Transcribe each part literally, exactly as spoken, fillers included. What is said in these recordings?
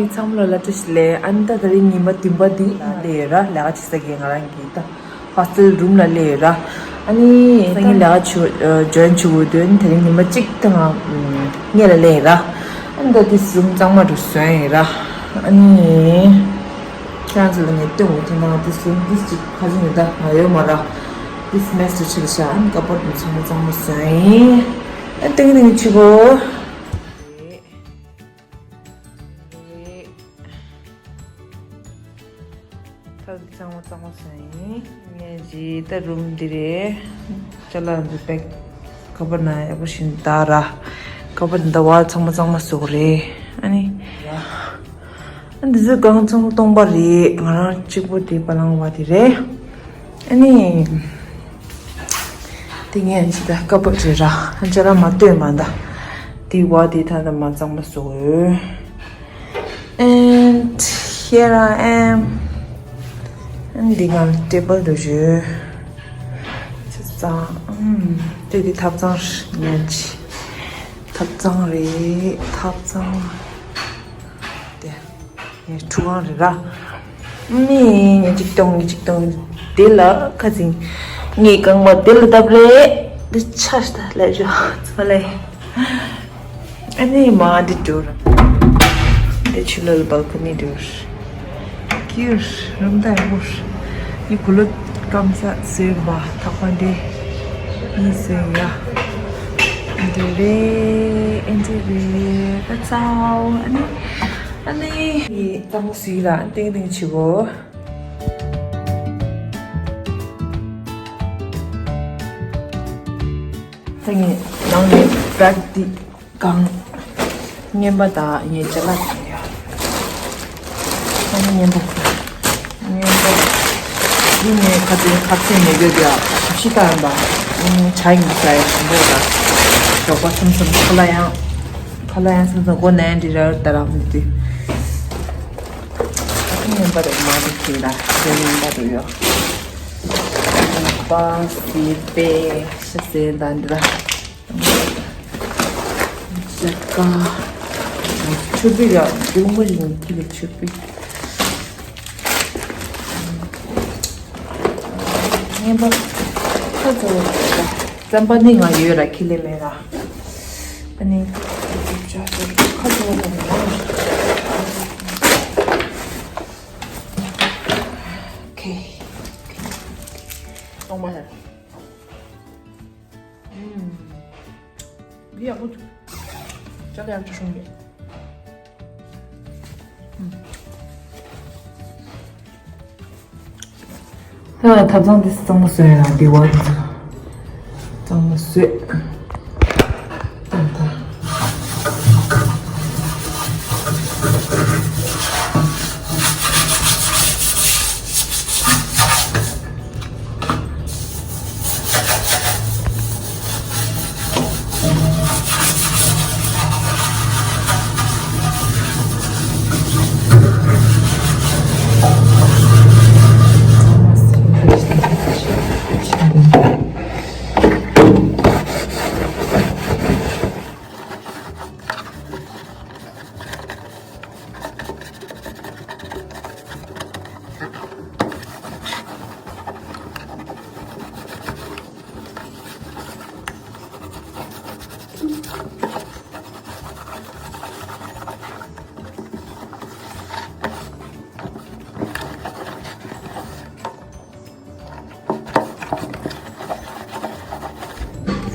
ཚང་མ་ལ་བཀྲ་ཤིས་བདེ་ལེགས། ཨ་ནི་ད་དེ་རིང་ཉི་མ་བདུན་པ་འདི་ལ་སླེབས་ཡོད་ར། ལས་ཀ་བྱེད་ས་གི་ང་རང་གི་ད་ཧོ་སི་ཊེལ་རུམ་ལ་སླེབས་ཡོད་ར། ཨ་ནི་སང་ཉིན་ལས་ཀ་བྱེད་ཇོ་ཡིན་བྱེད་དགོས་དོན་དེ་རིང་ཉི་མ་གཅིག་ད་ང་ཨ་ནི་ལས་ཀ་སླེབས་ཡོད་ར། ཨ་ནི་ད་དེ་རུམ་གཙང་མ་རུ་བཟོས་ཡོད་ར། ཨ་ནི་ཁྱེད་རང་ཚོ་ལ་ངས་སྟོན་དགོས་དོན་ད་ང་དེ་རུམ་དེ་གཅིག་ཁ་ཚིག་ནས་ད་ང་ཡོད་མ་ར། དེ་མེ་སི་རུ་ཆེ་ལ་ཤ། ཨ་ནི་ཀ་པོར་དེ་ཚང་མ་གཙང་མ་བཟོས་ཡོད། ཨ་ནི་ཏིང་ཏིང་བྱེད་དགོས། རེད། ད་གཙང་མ་གཙང་མ་བཟོས་ཡིན། ངས་ཇི་ལྟར་རུམ་འདི་རེད། ཅ་ལག་འདི་པེག་ཁ་པར་ནང་ཡག་པོ་ཞིག་བཏགས་ར། ཁ་པར་འདི་བ་ཚང་མ་གཙང་མ་བཟོས་རེད། ཨ་ནི། ཨ་འདི་ཚོ་གང་ཚང་སྟོང་པ་རེད། ང་རང་གཅིག་པོ་དེ་པ་ལང་བ་དེ་རེད། ཨ་ནི། དེ་ངས་ཇི་ལྟར་ཀ་པོར་རེད་ར། ཅ་ལག་མ་སྟོན་མ་ད། དེ་བ་དེ་ད་ད་མ་གཙང་མ་བཟོས། And here I am. And འདི་ང་ཊེ་བལ་དུ་བཞག་ཆ་ཚང་། ཨམ། དེ་དེ་ཐབ་ཚང་ཉན་ཅི། ཐབ་ཚང་རེད། ཐབ་ཚང་། དེ་ངའི་ཁྲུས་ཁང་རེད་ར། མི་ངས་གཅིག་གཏོང་ངས་གཅིག་གཏོང་། དེ་ལ་ཁ་ཚིག་ངས་རྐང་པ་དེ་ལ་བཏབ་རེད། འདི་ཆ་ཤ་ད་ལས་ཞོ་ཚ་ལས། ཨ་ནི་མ་འདི་འགྲོ་ར། འདི་ཕྱི་ལོགས་ལ་བལ་ཀོ་ནི་འགྲོ། ཀིར་རམ་ད་ཡོར། ནི་གུ་ལུ་ཀམ་ས་སོས་པ་ཐག་པ་འདི་ནི་སོས་ཡ། འདི་རེད། ཨེ་འདི་རེད། That's all. ཨ་ནི་ཨ་ནི་ནི་གཙང་མ་སུས་ལ་ཏིང་ཏིང་བྱེད་གོ། ད་ངས་ནང་ནས་བྲག་འདི་གང་། རྔན་པ་དང་ངས་ཅ་ལག་དང་ཡ། ད་ངས་རྔན་པ་ཁུར། རྔན་པ་འདི་ངས་ཁ་ཚན་ཁ་ཚན་ནས་ཡོད་ཡ། ཞིབ་ཞིབ་བཏང་པ། ཨུམ། ཇ་ཡིན་ཟ་ཡ་ཞིམ་པོ་དང་། འབྲོག་པ་མཚམས་མཚམས་ཁ་ལག་ཡང་། ཁ་ལག་ཡང་མཚམས་མཚམས་སྒོ་ནས་འདི་ར་ད་རག་མི་དུས། ད་རྔན་པ་རེད་མ་རེད་དེ་ལ་རྔན་པ་རེད་ཡོ། པ་སི་པེ་ཤ་ཟེར་ད་འདི་ར། ཇ་ཀ་ཆུར་པི་ར། རྒྱུག་མ་རིང་ཁྱི་ལ་ཆུར་པི། རྔན་པ་ཁ་ཚ་བོ་རེད། རྩམ་པ་ནི་ང་ཡོད་ར། ཁྱི་ལས་མེད་ར། ཨ་ནི་ཁ་ཚ་བོ་རེད། ཨོ་ཁེ། ཨོ་མ་ཧེ། ཨུམ། འདི་ཡག་པོ་འདུག་ཅ་ལག་ཡག་པོ་བྱུང་མེད། ཨུམ། ད་ཐབ་ཚང་འདི་གཙང་མ་བཟོས་ཡ། འདི་བ་གཙང་མ་བཟོས། ད་ད།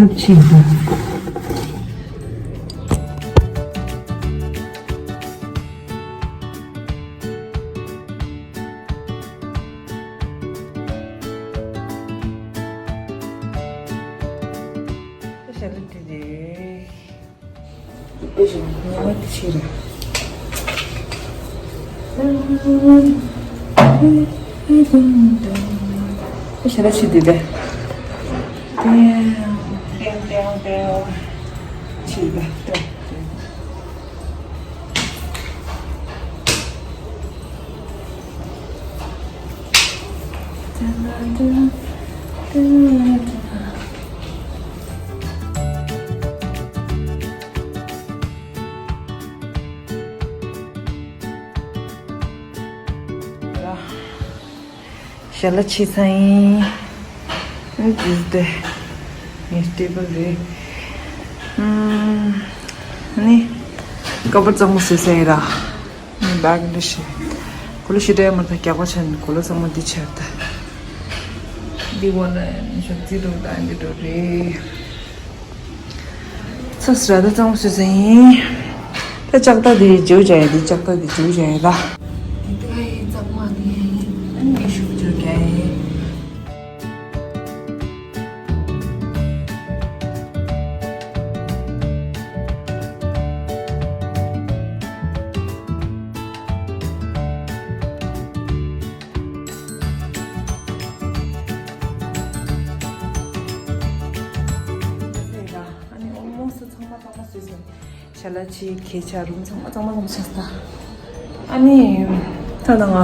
ཚབས་ཆེ་བ། ཞལ་ལག་དེ་རེད། དེ་བཞིན་ཉི་མ་དེ་ཕྱིར། ཞལ་ལག་ཕྱིར་དེ་རེད། ཏེང་ཏེང་ཏེང་ཏེང་། ཕྱིར་དེ་རེད། ཞལ་ལག་མཆོད་ཚར་ཡིན། ཨ་ནི་འདི་དེ། ངའི་ཊེ་བལ་རེད། ཨམ། ཨ་ནི། ཀ་བར་གཙང་མ་བཟོས་ཚར་ཡིན་ར། ཨ་ནི་བེག་འདི་བཞག་གོས་ལོག་ཞིག་འདྲ་ཡོད་མ་རེད། ད་རྒྱགས་པ་བྱས་ནས་གོས་ལོག་ཚང་མ་འདི་བྱས་ད། འདི་འོ་ན་ཞོགས་རྩིས་འགྲོ་ད་འདི་འགྲོ་རེད། ཚ་སི་ར་ད་གཙང་མ་བཟོས་ཚར་ཡིན། ད་ལྕགས་རྟ་དེ་འཇུ་བྱ་ཡ་དེ་ལྕགས་རྟ་དེ་འཇུ་བྱ་ཡ་ད། དེ་ག་ཡི་གཙང་མ་དེ་ཡིན། ཨ་ནི་ཤུགས་འཇུ་རྒྱ་ཡིན། ཨ་ནི་ཨོལ་མོ་སི་ཚང་མ་ཚང་མ་བཟོས་ཟིན། ཞལ་ལག་ཕྱིས་ཁྱེད་ཅག་རུམ་ཚང་མ་ཚང་མ་ཚང་མ་ཆགས་ས། ཨ་ནི། ད་ང་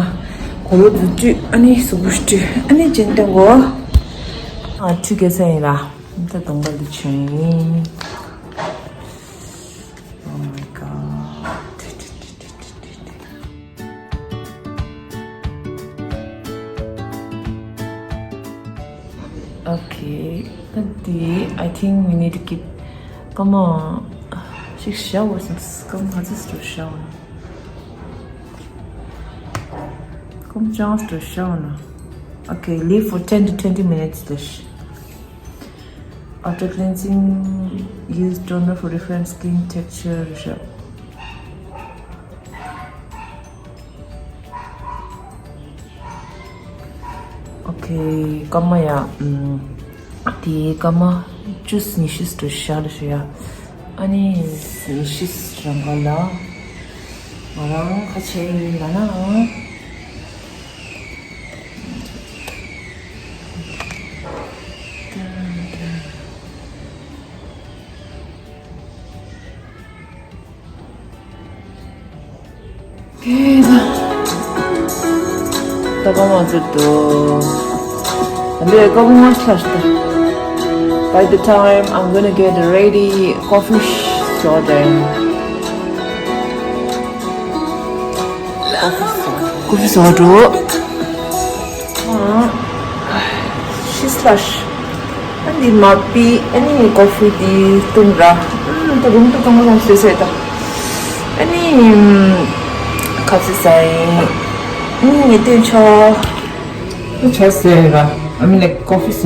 གོས་ལོག་འཛུགས་བཅུག་ཨ་ནི་གཟུགས་པོ་བཀྲུས་ཨ་ནི་སྦྱིན་བཏང་གོ། ཨ་ཁྲུས་ག་ས་ཡིན་ར། ད་གདོང་པ་འདི་བྱོན་ཡིན། Oh my god. Okay, but the, I think we need to keep. Come on. Six hours. Come on, just to shower. Come, just to shower. Okay, leave for ten to twenty minutes. After cleansing, use toner for different skin texture. Okay, སྐར་མ་ཡ། ཨམ། དེའི་སྐར་མ་བཅུ་ཉི་ཤུ་ཙམ་བཞག་ལ་ཞུ་ཡ། ཨ་ནི་ཉི་ཤུ་རང་ག་ལ་ང་རང་ཁ་ཆེ་ཡིན་ལ་ན། ད་ཀ་མ་ཚུད་དོ། འདི་ཀ་མ་ཚར་ཏེ། By the time I'm gonna get ready, coffee shop time. Coffee shop འགྲོ། ཤི་སི་ལ་ཤི། ཨ་ནི་མ་པི་ཨ་ནི་ཀོ་ཧྥི་དེ་བཏུང་ར། ཨ་ད་རུམ་དུ་གང་གང་བཟོས་བཟོས་ད། ཨ་ནི་ཁ་ཚི་ཟ་ཡིན། ཨ་ནི་ངས་བཏུང་ཆོག་ཨ་ཆ་ཟེར་ར། I mean, like, coffee ཟ།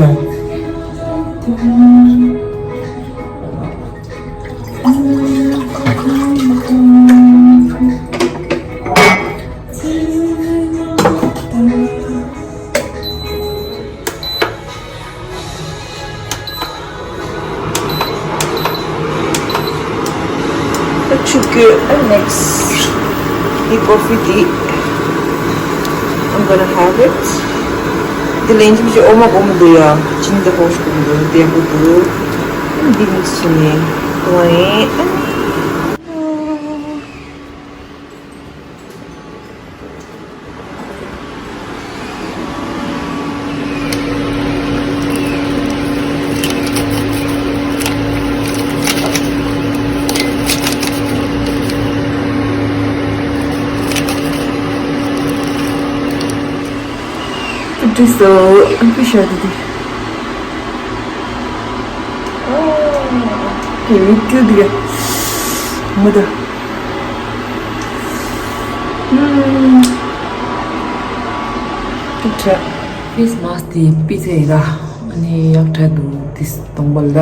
ཆུ་སྐྱོད། And next, the coffee tea. I'm gonna have it. དེ་ལན་ཅིག་ཅིག་འོ་མ་སྒོར་མོ་འདུག་ཡ། ཅིན་དེ་ཧོ་ཤི་གོ་མི་འདུག་དེ་ཡག་པོ་འདུག་འདི་མིག་སི་བྱས་ནས་འཐུང་བ་ཡིན། Pretty so, I'm pretty sure that they. Oh, okay, we do the. Mother. Hmm. Good job. Face mask དེ་པི་ཚེ་ཡིན་ད། ཨ་ནི་ཡག་ཐག་འདུག་དེ་སྟོང་པ་ལ།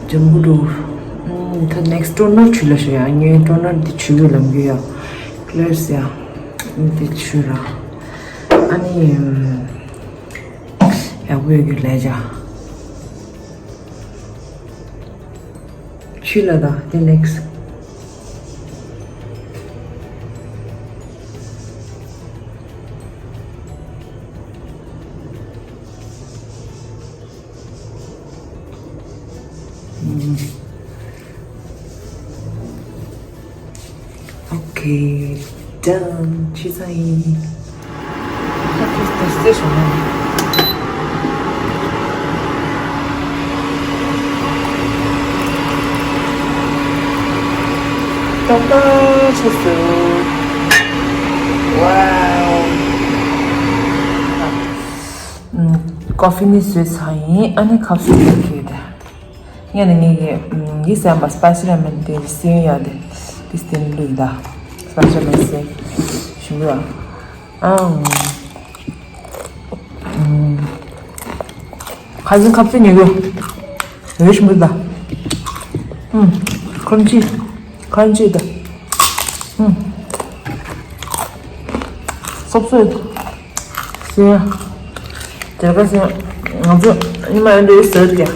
ཇམ་བུ་འདུག་ཨུམ། ད་ནེག་སི་ཊོ་ནར་བྱུག་ལ་ཞུ་ཡ། ངས་ཊོ་ནར་འདི་བྱུག་ཡོད་ལབ་རྒྱུ་ཡ། ཀི་ལེར་སི་ཡ། འདི་བྱུག་ར། ཨ་ནི་ཨུམ། ཡག་པོ་ཡོད་རྒྱུ་ལས་བྱ། ཆུ་ལ་ད་དེ་ནེག་སི། Okay, done. ཆུ་ཚང་ཡིན། ད་ཏོག་ཙམ་བསྲེས་སོང་ན། ཏག་ཏག་ཆགས་སོང་། Wow. ཀོ་ཕི་ནི་བཟོས་ཚར་ཡིན། ཨ་ནི་ཁ་བཟོས་ཡོད་ཀྱི་རེད། ངས་ནི་ངེད་ཀྱི་ཨམ་ཡིད་བསམ་པ་སི་པའི་སི་ར་མེན་དེ་སེན་ཡ་དེ་དེ་སྟེང་བླུགས་ཡིན་ད། སི་པའི་སི་ར་མེན་སེན་ཞིམ་པོ་ཡ། ཨང་། ཁ་ཟིན་ཁ་ཚིག་ཉོ་གི་རེད་ཞིམ་པོ་ད། ཨུམ། ཁམ་ཆི། ཁམ་ཆི་ད། ཨུམ། སོབ་སོབ། སེན། དེར་ཁ་སེན། ང་ཚོ་ཉི་མ་ཡོད་འདྲ་ཡོད་ཟེར་གི།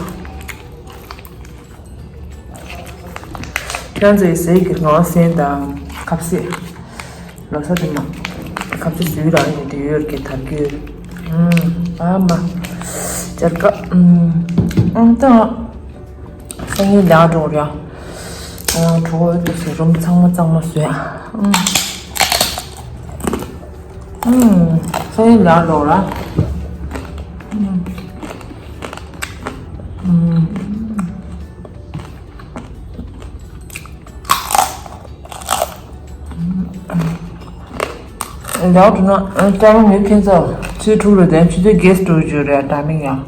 ཁྱེད་ཚོའི་ཟས་ཀྱི་ངོ་སེམས་དང་ཁ་ཟས། ལོ་གསར་དུ་མ། ཁ་ཟས་བཟོས་རང་ཡོད་དུ་ཡོད་ཀྱི་དར་རྒྱུ། ཨམ། ཨ་མ། སྦྱར་ཀ་ཨམ། ཨང་ཏང་། སང་ཉིན་ལས་ཀ་འགྲོ་ར། ཨང་གྲོགས་འོད་དུ་ཟེར་རུམ་ཚང་མ་གཙང་མ་བཟོས། ཨང་། ཨང་། སང་ཉིན་ལས་ཀ་འགྲོ་ར། ཨང་། ཨང་། ལའོ་དུ་ན་ཀྲ་མ་མི་ཁྱེད་ཚོ་ཚེས་དྲུག་ལ་དེ་ཆུ་ཚོད་བརྒྱད་འགྲོ་རྒྱུ་རེད། ད་མིང་ཡང་།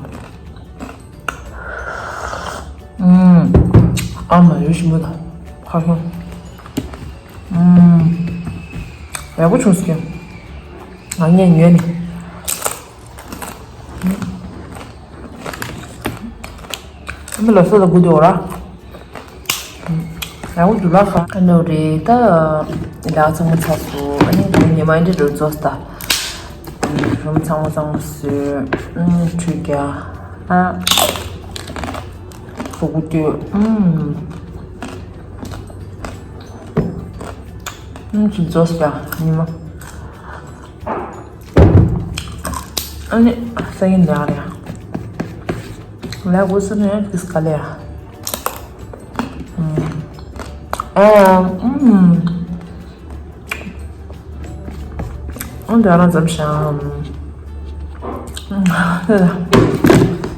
ཨུམ། ཨ་མ་ཡོད་ཞིམ་པོ་དང་ཁ་ཤོང་། ཨུམ། ཡག་པོ་བྱུང་སོང་། ང་ངས་ཉོས་ནི། ཨ་མ་ལ་སོ་ལ་དགུ་འདུག་ར། ཡག་པོ་འདུག་ལ་ཁ། ཨ་ནོ་རེད་ད། ལག་ཚང་མ་ཚར་སོང་། ཨ་ནི་ཉི་མ་འདི་འགྲོ་རྫོགས་ད། རུམ་ཚང་མ་གཙང་མ་བཟོས། ཨུམ། ཁྲུས་རྒྱག་ཨ། སོ་གུ་སྟོད། ཨུམ། ཨུམ། ཁྲུས་རྫོགས་ད་ཉི་མ། ཨ་ནི་སང་ཉིན་ལས་རེད། ལས་དགོས་ས་ནས་ཀིས་ག་ལེ་ཡ། ཨ་ཨམ། ཨ་འདྲ་རང་ཙམ་ཤང་།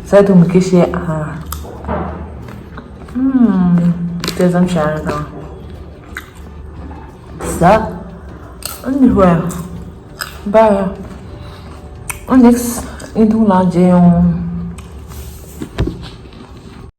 ཟ་དུ་མི་ཀི་ཤེ་ཨ། ཨམ། དེ་ཙམ་ཤང་རེད་དང་། ཟ། ཨ་ནི་ཧོ་ཡ། བ་ཡ། ཨ་ནེགས་ཨིན་ཐུང་ལ་མཇལ་ཡོང་།